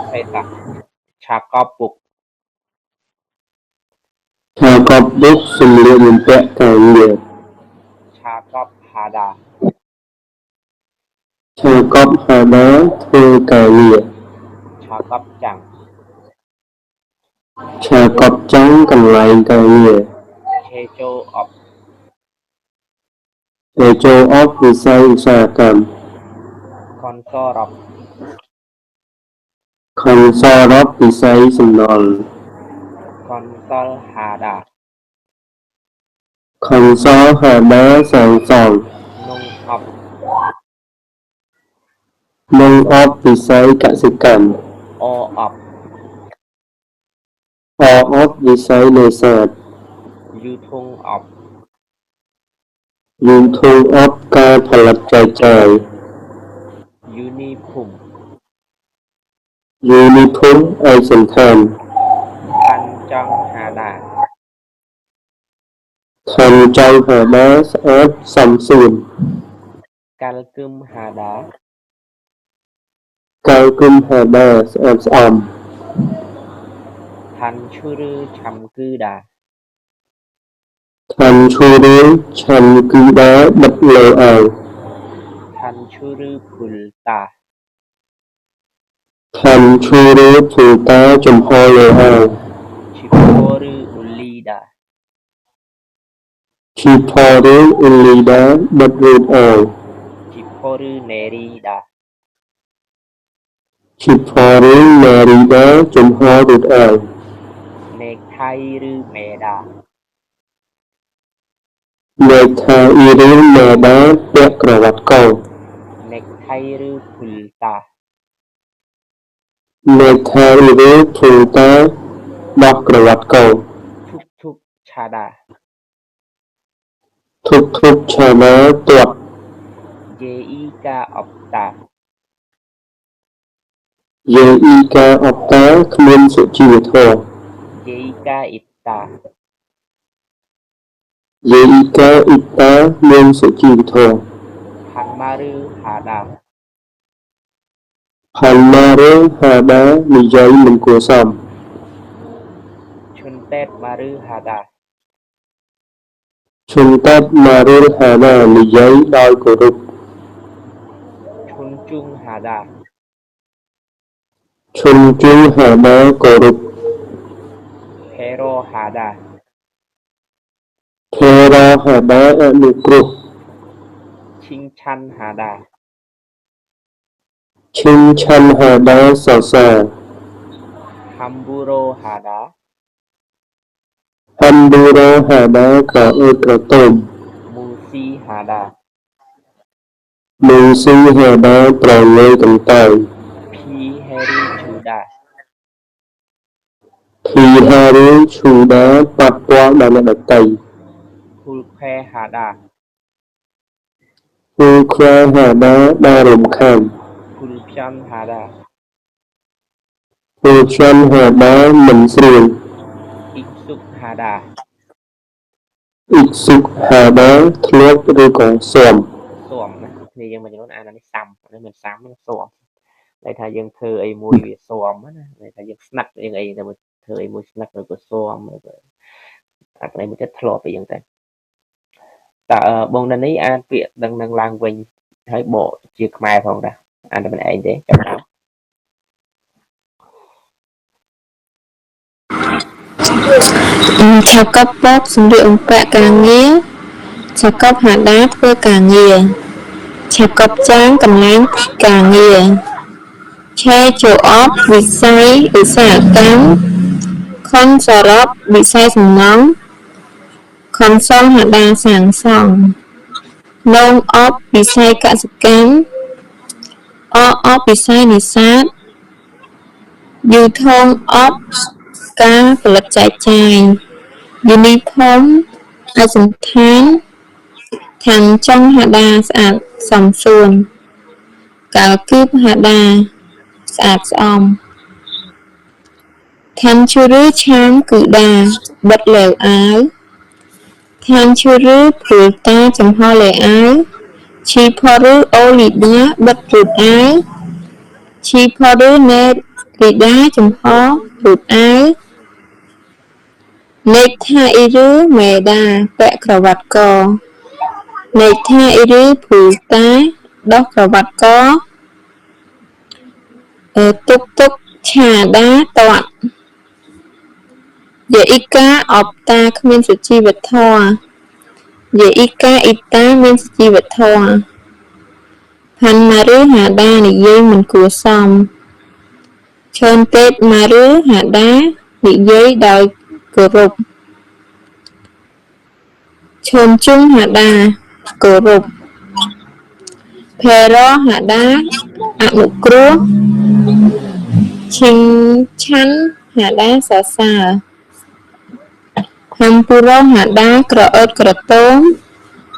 ខេតោះឆាកបពុក ឆាកបបុកសម្លៀកបំពាក់ការងារ ឆាកបហាដា ឆាកបហាដាធ្វើការងារ ឆាកបចាំង ឆាកបចាំងកន្លែងការងារ ឆេជោអប ឆេជោអបវិស័យឧស្សាហកម្ម ខនសរប ខនសរបវិស័យសំណល់ ខនសលហាដា ខនសលហាដាសាងសង់ នងអប នងអបវិស័យកសិកម្ម អអប អអបវិស័យនេសាទ យូធុងអប យូធុងអបការផលិតចែកចាយ យូនីភុំ យូនីភុំឯកសណ្ឋាន ឋានចង់ហាដា ឋានចង់ហាដាស្អាតសមសួន កាល់គឹមហាដា កាល់គឹមហាដាស្អាតស្អំ ឋានឈូរឺឆាំគឺដា ឋានឈូរឺឆាន់គឺដាបិទលើអាវ ឋានឈូរឺភុលតា ឋានឈូរឺភុលតាចំហលើអាវ ឈីផរឺអ៊ូលីដា ឈីផរឺអ៊ូលីដាបិទរូតអាវ ឈីផរឺនេរីដា ឈីផរឺនេរីដាចំហរូតអាវ នេកថៃឬមេដា នេកថាអ៊ីរឺមេដាពាក់ក្រវ៉ាត់ក នេកថៃឬភុលតា នេកថាអ៊ីរឺភុលតាដោះក្រវ៉ាត់ក ធុកធុកឆាដា ធុកធុកឆាដាទាត់ យេអ៊ីកាអបតា យេអ៊ីកាអបតាគ្មានសុជីវធម៌ យេអ៊ីកាអ៊ីតា យេអ៊ីកាអ៊ីតាមានសុជីវធម៌ ឋានម៉ារឺហាដា ផាន់ម៉ារឺហាដានិយាយមិនគួរសម ឈុនតេតម៉ារឺហាដា ឈុនតេតម៉ារឺហាដានិយាយដោយគោរព ឈុនជុងហាដា ឈុនជុងហាដាគោរព ហេរ៉ូហាដា ថេរ៉ាហាដាអនុគ្រោះ ឈិងឆាន់ហាដា ឈិងឆាន់ហាដាសរសើរ ហាំប៊ូរ៉ូហាដា ហាំប៊ូរ៉ូហាដាក្រអឺតក្រទម មូស៊ីហាដា មូស៊ីហាដាប្រងើយកន្តើយ ភីហេរីឈូដា ភីហារីឈូដាប៉ះពាល់ដល់អ្នកដទៃ ភុលខេហាដា ភូខ្វាហាដាដែលរំខាន ភុលផ្ចន់ហាដា ភូឆាន់ហាដាមិនស្រួល អ៊ីកស៊ុកហាដា អ៊ីកស៊ុកហាដាធ្លាប់ឬក៏ស៊ាំ ស៊ាំណាគ្នាយើងមួយចំនួនអានអានេះសាំនេះមិនសាំទេស៊ាំន័យថាយើងធ្វើអីមួយវាស៊ាំណាន័យថាយើងស្នឹកយើងអីទៅធ្វើអីមួយស្នឹកឬក៏ស៊ាំឬក៏អាកន្លែងមួយទៀតធ្លាប់អីចឹងទៅតើបងដានីអានពាក្យដឹងនឹងឡើងវិញហើយបកជាខ្មែរផងដែរអានតែម្នាក់ឯងទេចាំដល់ ឆាកបបកសម្លៀកបំពាក់ការងារឆាកបហាដាធ្វើការងារឆាកបចាងកន្លែងការងារឆេជោអបវិស័យឧស្សាហកម្មខុនសរបវិស័យសំណង់ខនសលហាដាសាងសង់នងអបវិស័យកសិកម្មអអបវិស័យនេសាទយូថងអបការផលិតចែកចាយយូនីភុំឯកសណ្ឋានឋានចង់ហាដាស្អាតសមសួនកាលគឺបហាដាស្អាតស្អំឋានឈូរឺឆាមគឺដាបិទលែវអាវឋានឈូរឺព្រួលតាចំហលែអាវឈីផរឺអូលីដាបិទរូតអាវឈីផរឺនេ រីដាចំហរូតអាវនេកថាអ៊ីឬមេដាពាក់ក្រវ៉ាត់កនេកថាអ៊ីឬភូតាដោះក្រវ៉ាត់កទុកទុកឆាដាតតយាអ៊ីកាអបតាគ្មានសុជីវធម៌យាអ៊ីកាអ៊ីតាមានសុជីវធម៌ផាន់ម៉ាឬហាដានិយាយមិនគួរសមឈនទេពម៉ាឬហាដានិយាយដោយគោរពឈនជុងហាដាគោរពភេរហាដាអនុគ្រោះឈិងឆាន់ហាដាសរសើរហំពូរហាដាក្រអឺតក្រទម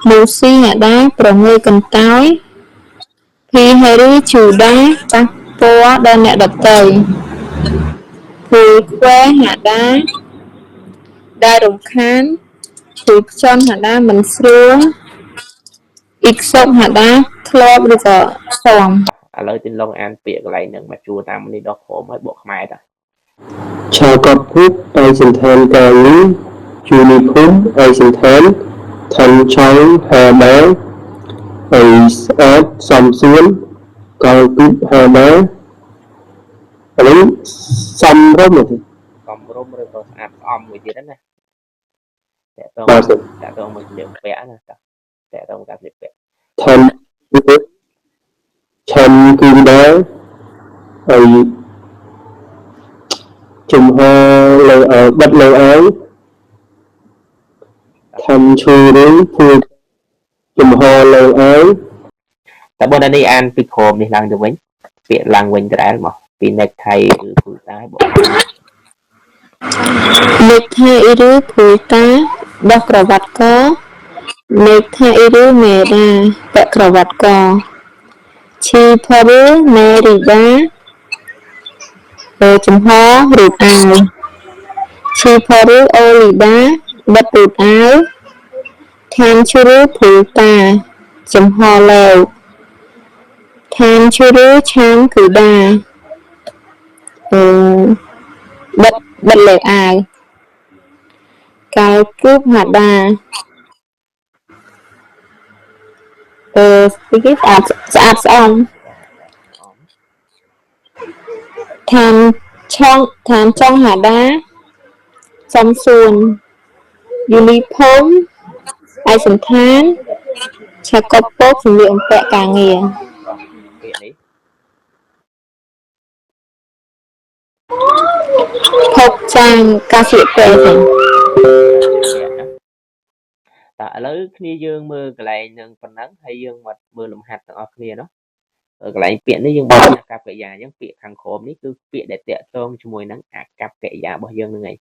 មូស៊ីហាដាប្រងើយកន្តើយភីហេរីជូដាប៉ះពាល់ដល់អ្នកដទៃភូលខ្វែហាដាដែលរំខានភូលខ្ចន់ហាដាមិនស្រួលអ៊ីកសុកហាដាធ្លាប់ឬក៏សមឥឡូវទីឡងអានពាក្យកន្លែងហ្នឹងមកជួតាមនេះដល់ក្រុមហើយបកខ្មែរតាឆាកបភូឯសន្តានកាលីជូនីភូមិឯសន្តានឋានឆៃហាដាឯស្អាតសំសួនកលពិហាដាឥឡូវសំរុំទេសំរុំឬក៏ស្អាតស្អំមួយទៀតណាតកតងតកតងមួយលៀងពាក់ណាតកតងការលៀងពាក់ឋានឆាន់គូដាហើយជំហរលើបិទលើអាវឋានឈូឬភូជំហរលើអាវតែបើនេះអានពីក្រមនេះឡើងទៅវិញពាក្យឡើងវិញដដែលមកពី necktie ឬភូតាបក necktie ឬភូតាដោះក្រវ៉ាត់ក necktie ឬមេដាពាក់ក្រវ៉ាត់កឈីផឬមេរីដាចំហរូបអាវឈីផឬអូលីដាបិទរូបអាវឋានឈឬភូតាចំហលែវឋានឈឬឆានគឺដាបិទបិទលើអាវកាលគូបហាដាស្អីគេស្អាតស្អាតស្អំឋានឆងឋានចង់ហាដាសំសួនយូនីភូមិឯសន្តានឆាកបពោកសម្លៀកបំពាក់ការងារពាក្យនេះភពចាងការស្លៀកពាក់ហ្នឹងតើឥឡូវគ្នាយើងមើលកន្លែងនឹងប៉ុណ្ណឹងហើយយើងមកមើលលំហាត់ទាំងអស់គ្នាเนาะកន្លែងពាក្យនេះយើងបើអាកប្បកិរិយាអញ្ចឹងពាក្យខាងក្រោមនេះគឺពាក្យដែលតាក់ទងជាមួយនឹងអាកប្បកិរិយារបស់យើងហ្នឹងឯង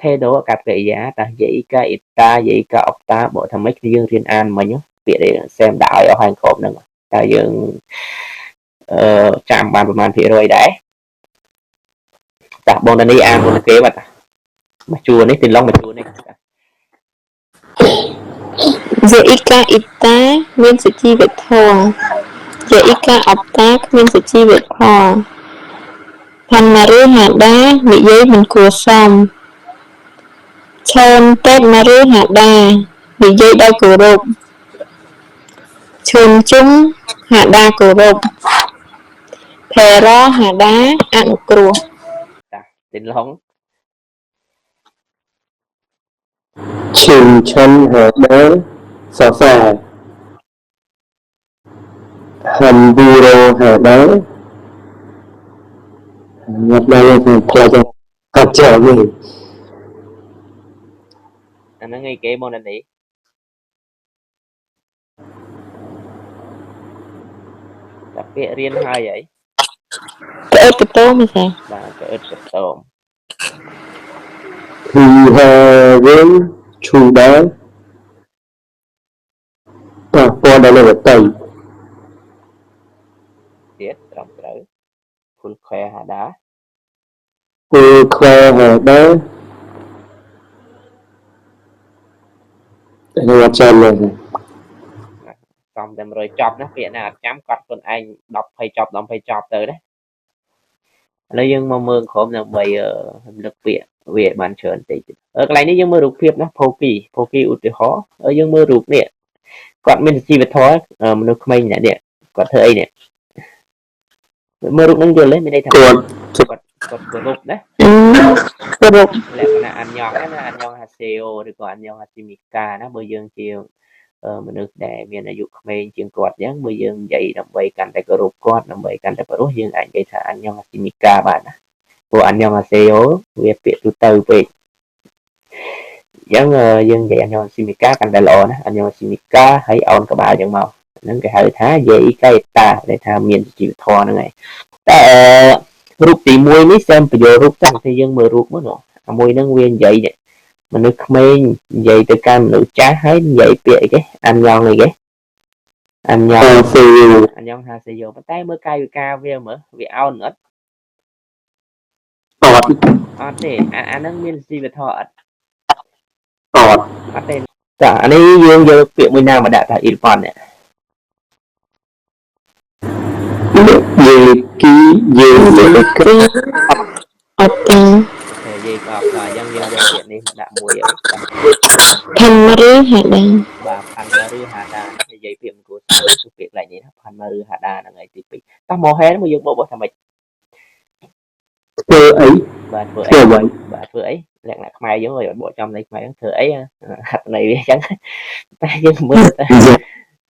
ថេដូអាកប្បកិរិយាតាយេកាអ៊ីតាយេកាអបតាបកថាម៉េចគ្នាយើងរៀនអានមិញពាក្យដែលសែមដាក់ឲ្យអស់ខាងក្រោមហ្នឹងតើយើងចាំបានប្រហែលភាគរយដែរតាបងតានេះអានមុនគេបាទមកជួរនេះទីឡងមកជួរនេះយេអ៊ីកាអ៊ីតាមានសុជីវធម៌យេអ៊ីកាអបតាគ្មានសុជីវធម៌ផាន់ម៉ារីហាដានិយាយមិនគួរសមឈនទេពម៉ារីហាដានិយាយដោយគោរពឈុនជុំហាដាគោរពភេរហាដាអនុគ្រោះតាទីឡងឈិងឆិនហាដាសរសើរហំប៊ូរ៉ូហាដាងាត់ដល់ទៅផ្លាច់អត់ចាំទេអាហ្នឹងឯគេមកនេះតែពាក្យរៀនហើយអីក្អឺតកតោមិនទេបាទក្អឺតកតោភីហាវិញឈូដាប៉ះពាល់ដល់អ្នកដទៃទៀតត្រឹមត្រូវភុលខ្វែហាដាភុលខ្វែហាដានេះអត់ចាំទេសំតែ100ចប់ណាពាក្យណាអត់ចាំកត់ខ្លួនឯង10 20ចប់10 20ចប់ទៅណា ឥឡូវយើងមកមើលក្រុមដើម្បីរំលឹកពាក្យវាឲ្យបានច្រើនតិចកន្លែងនេះយើងមើលរូបភាពណាផូគីផូគីឧទាហរណ៍យើងមើលរូបនេះគាត់មានជីវធម៌មនុស្សក្មេងម្នាក់នេះគាត់ធ្វើអីនេះមើលរូបនឹងយល់ទេមានន័យថា គាត់ គាត់គាត់គោរពណា គោរព លក្ខណៈ 안녕 ណា 안녕하세요 ឬក៏ 안녕하십니까 ណាបើយើងជាមនុស្សដែលមានអាយុក្មេងជាងគាត់អញ្ចឹងបើយើងនិយាយដើម្បីកាន់តែគោរពគាត់ដើម្បីកាន់តែព្រោះយើងអាចនិយាយថា 안녕하십니까 បានណាព្រោះ 안녕하세요 វាពាក្យទូទៅពេកអញ្ចឹងយើងនិយាយ 안녕하십니까 កាន់តែល្អណា 안녕하십니까 ហើយអោនក្បាលអញ្ចឹងមកហ្នឹងគេហៅថា 예의가 있다 ដែលថាមានជីវធម៌ហ្នឹងហើយតែរូបទី1នេះសែមបញ្យល់រូបតាំងតែយើងមើលរូបមកនោះអាមួយហ្នឹងវានិយាយនេះមនុស្សក្មេងនិយាយទៅកាន់មនុស្សចាស់ហើយនិយាយពាក្យអីគេ 안녕 អីគេ 안녕 하세요 안녕하세요 ប៉ុន្តែមើលកាយវិការវាមើលវាអោនអត់ អត់ អត់ទេអាអាហ្នឹងមានជីវធម៌អត់ អត់ អត់ទេចាអានេះយើងយកពាក្យមួយណាមកដាក់ថា 일 번 នេះ យេគីយេលេក អត់ទេ តែនិយាយក៏អត់ដល់អញ្ចឹងយើងយកពាក្យនេះមកដាក់មួយហើយ ផាន់ឬហាដា បាទ 반말을 하다 និយាយពាក្យមង្គលសារគឺពាក្យកន្លែងនេះណា 반말을 하다 ហ្នឹងហើយទី2តោះមកហេមកយើងបកបោះថាម៉េច ធ្វើអី បាទធ្វើអី ធ្វើអ្វី បាទធ្វើអីលក្ខណៈខ្មែរយើងឲ្យបកចំន័យខ្មែរយើងធ្វើអីហាត់ន័យវាអញ្ចឹងតែយើងមើលតែ